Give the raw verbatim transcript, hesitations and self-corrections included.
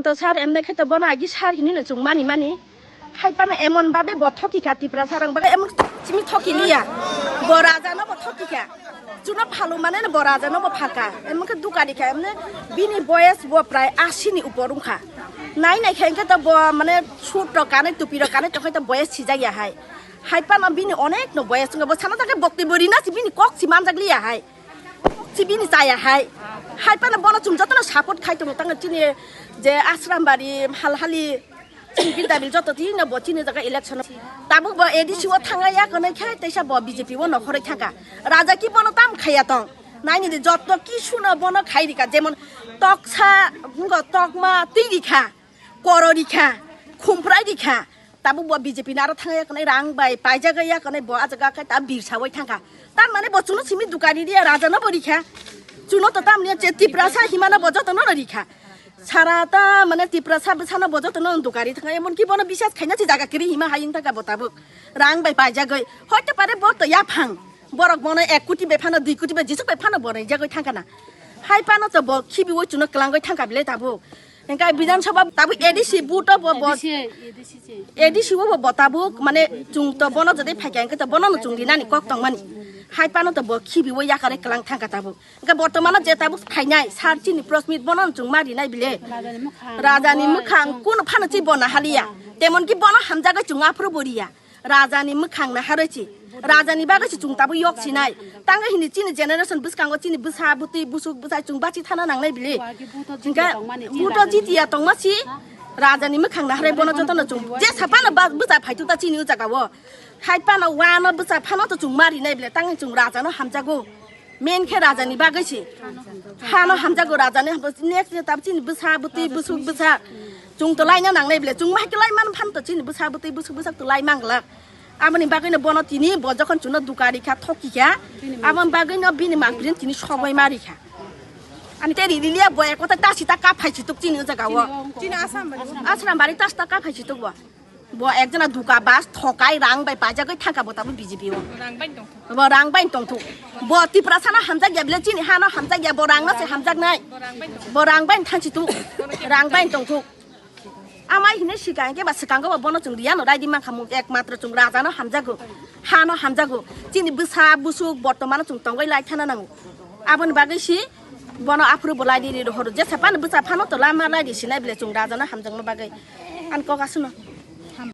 To sir, emne khe to bono agi sir hinwi no chwng mani mani. Hai pano emon babe bo thoki kha Tiprasa rang babe emon chimi thoki liya. Bo raja no bo thoki kha. Chuno phalu mane no bo raja no bo phaka. Emon khe dukari kha emne bini boyes bo prai asi ni upor wngkha. Nai nai khe to bo mane suit rok kanwi tupi rok kanwi to khe to boyes sijak ya hai. Hai pano bini onek no boyes wngkha bo sana ta khe bokti bo rina si bini kok si manjak liya hai. Si bini chaya hai. Hai pano bono chwng jotono support khai tongo tang chini je Asrambari halhali chini bidamil joto tino bo chini jaga election. Tabuk bo A D C o thangya konai khai teisa bo B J P o nokhoroi thangka. Raja ki bono tam khaya tong. Naini de joto ki suno bono khai rika jemon toksa ngo tokma twi rikha, koro rikha, khumprai rikha. Tabuk bo B J P naro thangya konai rang bai paijak ya konai bo ajaga khai ta birsa oi thangka. Tam mane bo chuno simi dukari dia raja no bo rikha. Chuno to tam niya che Tiprasa himana bo joto no rikha. Sara ta mane Tiprasa bwsano bo joto no dukari thangka emon ki bono bisas khaina si jaga kiri hima hayung thangka bo tabuk. Rang bai paijak oi. Hoite pare bo to yaphang. Borok bono ek koti bai phano dui koti bai jisuk bai phano bo rejak oi thangka na. Hai pano to bo khibi oi chuno kwlang oi thangka bile tabuk. Hingke Bidhan Sabha tabuk A D C vote o bo, bo, A D C, A D C se. A D C o bo, bo tabuk, mane, chwng to bono jodi phaikha, hingke to bono no chwng rinani kok tongmani. Hai pano to bo khibi o yakare kwlang thangka tabuk. Hingke bortomano je tabuk phainai, sir chini press meet bono no chwng ma rinai bile. Rajani mwkhang, Rajani mwkhang, kuno phano chi bo nahaliya. Temon ki bono hamjagwi chwng aphuru bo riya. Rajani mwkhang naharwi si. Rajani bagwi si chwng tabuk yok sinai. Tangwi hini chini generation bwskango chini bwsa bwtwi busuk bwsai chwng bachi thana nangnai bili. Hingke buto jitiya tongma si. Rajani mwkhang naharwi bono jotono chwng. Je saphano ba-, bwsa phaituk ta chini o jagao. Hai phano wano bwsa phano to chwng ma rinai bile. Tangwi chwng rajano hamjago. Main khe rajani bagwi se. Hano hamjago rajani, next je tab chini bwsa bwtwi busuk bwsa. Chwng to laina nangnai bile. Chwng ma hai khe lai man phan to chini bwsa bwtwi busuk bwsa to lai manglak. Aboni bagwi no bono tini bo jokhon chwngno dukari kha, thoki kha. Aboni bagwi no bini mangpili tini sogoi mari kha. Ani te riliya bo ekota ta sita ka phai situk chini o jagao. Chini Asrambari. Asrambari ta sita ka phai situk bo. Bo ekjona duka bas thokai rang bai pajagwi thangka bo tabuk B J P o. Rang bai tongthok. Bo rang bai tongthok. Bo Tiprasa no hamjak ya bile chini ha no hamjak ya bo rang no se hamjak nai. Bo rang bai tongthok. Bo rang bai thangsi tu. Rang bai tongthok. Amai hine sikang ke ba sikang ko bo bono chwng riya no raidi mankha mu ekmatro chwng raja no hamjago. Ha no hamjago. Chini bwsa busuk bortomano chwng tongoi lai thana nango. Aboni bagwi si bono aphuru bo lai di ri rohoro. Jesa phano bwsa phano to lama lai di sinai bile chwng raja no hamjakno bagwi. An kok asuno.